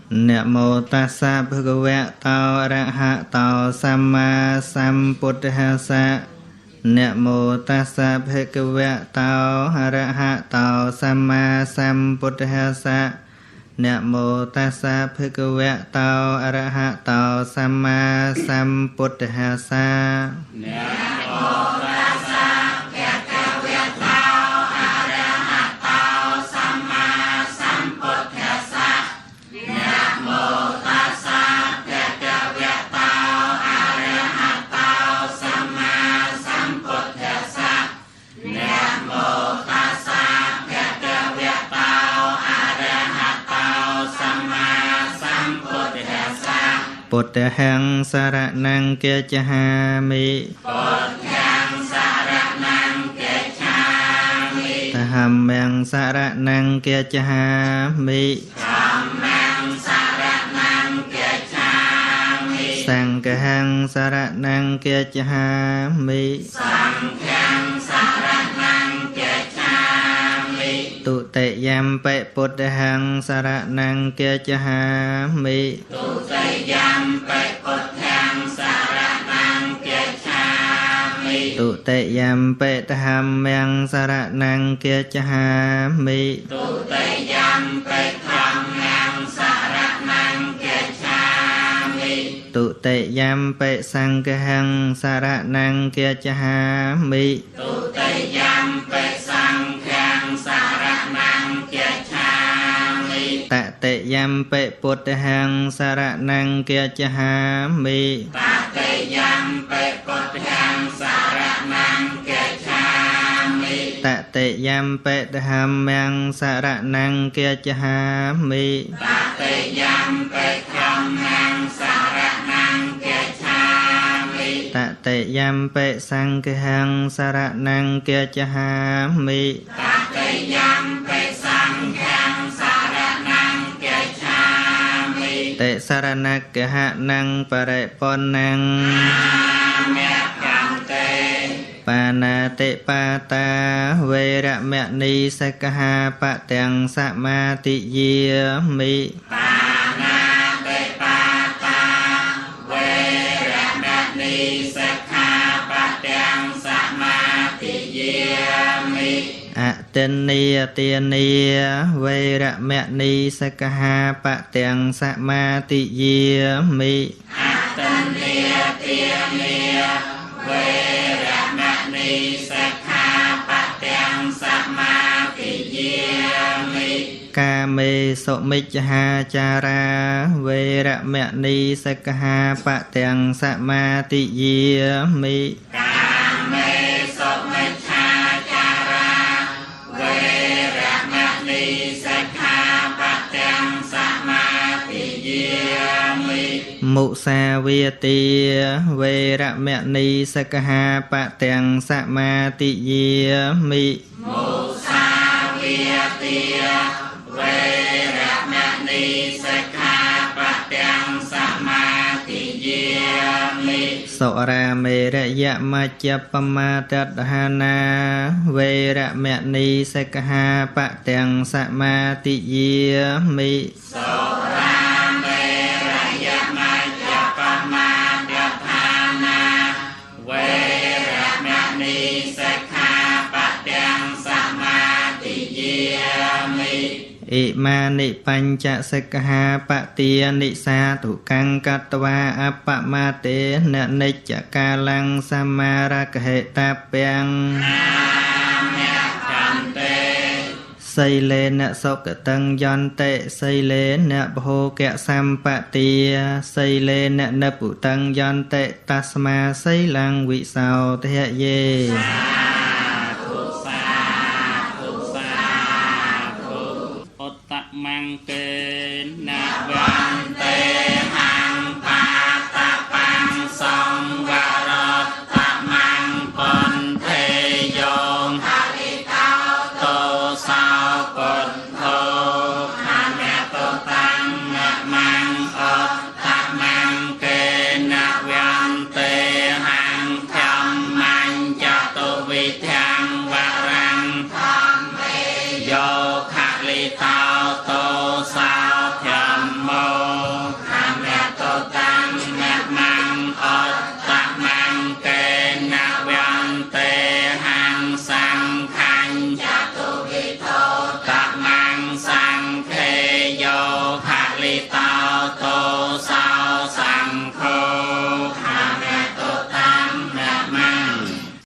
នមោតាសៈភគវៈតោអរហតោសម្មាសម្ពុទ្ធស្សៈនមោតាសៈភគវៈតោអរហតោសម្មាសម្ពុទ្ធស្សៈនមោតាសៈភគវៈតោអរហតោសម្មាសម្ពុទ្ធស្សៈនមោតាសៈភគវៈតោអរហតោសម្មាសម្ពុទ្ធស្សៈនមោតាសៈភគវៈតោអរហតោសម្មាសម្ពុទ្ធស្សៈនមោតាសៈភគវៈតោអរហតោសម្មាសម្ពុទ្ធស្សៈ ពុទ្ធហੰសរណង្គាចហាមិ ពុទ្ធាំសរណង្គាឆាមិ ធម្មំសរណង្គាចហាមិ ធម្មំសរណង្គាឆាមិ សង្ឃហੰសរណង្គាចហាមិ សង្ឃំសរណង្គាឆាមិ ទុតិយំបិពុទ្ធហੰសរណង្គាចហាមិ ទុតិយំបិពុទ្ធាំសរណង្គាឆាមិ ទុតិយំបិធម្មំសរណង្គាចហាមិ ទុតិយំបិធម្មំសរណង្គាឆាមិ ទុតិយំបិសង្ឃហੰសរណង្គាចហាមិ ទុតិយំបិសង្ឃំសរណង្គាឆាមិ តតិយំបិពុទ្ធហੰសរណង្គាចហាមិ តតិយំបិពុទ្ធាំសរណង្គាឆាមិ តតិយំបិធម្មំសរណង្គាចហាមិ តតិយំបិធម្មំសរណង្គាឆាមិ តតិយំបិសង្ឃហੰសរណង្គាចហាមិ តតិយំបិសង្ឃំសរណង្គាឆាមិ តិសរណគហណੰបរិបុណ្ណੰ មគ្គន្ទេ បាណាតិបាតាវេរមណីសិក្ខាបទាំងសមាទិយាមិ បាណាតិបាតាវេរមណីសិក្ខាបទាំងសមាទិយាមិ អតិនីទានីវេរមណីសិក្ខាបទាំងសមាទិយាមិ អតិនីទានីវេរមណីសិក្ខាបទាំងសមាទិយាមិ កាមេសុមិច្ឆាចារាវេរមណីសិក្ខាបទាំងសមាទិយាមិ កាមេសុមិច្ឆាចារាវេរមណីសិក្ខាបទាំងសមាទិយាមិ មុសាវាទាវេរមណីសិក្ខាបទាំងសមាទិយាមិ មុសាវាទាវេរមណីសិក្ខាបទាំងសមាទិយាមិ សុរាមេរយមជ្ជបមាទដ្ឋានាវេរមណីសិក្ខាបទាំងសមាទិយាមិ សុរាមេរយមជ្ជបមាទដ្ឋានាវេរមណីសិក្ខាបទាំងសមាទិយាមិ ឥមានិបញ្ចសិក្ខាបទានិសាទុកੰកតវាអបមាទេននិច្ចកាលੰសមារកហេតពាំង មគ្គន្ទេ សីលេនសុគតੰយន្តិសីលេនបហោកសម្បទាសីលេននពុតੰយន្តិតស្មាសីលੰវិសោទយេ ធុសាធុសាធុ ឧត្តមង្គេនវ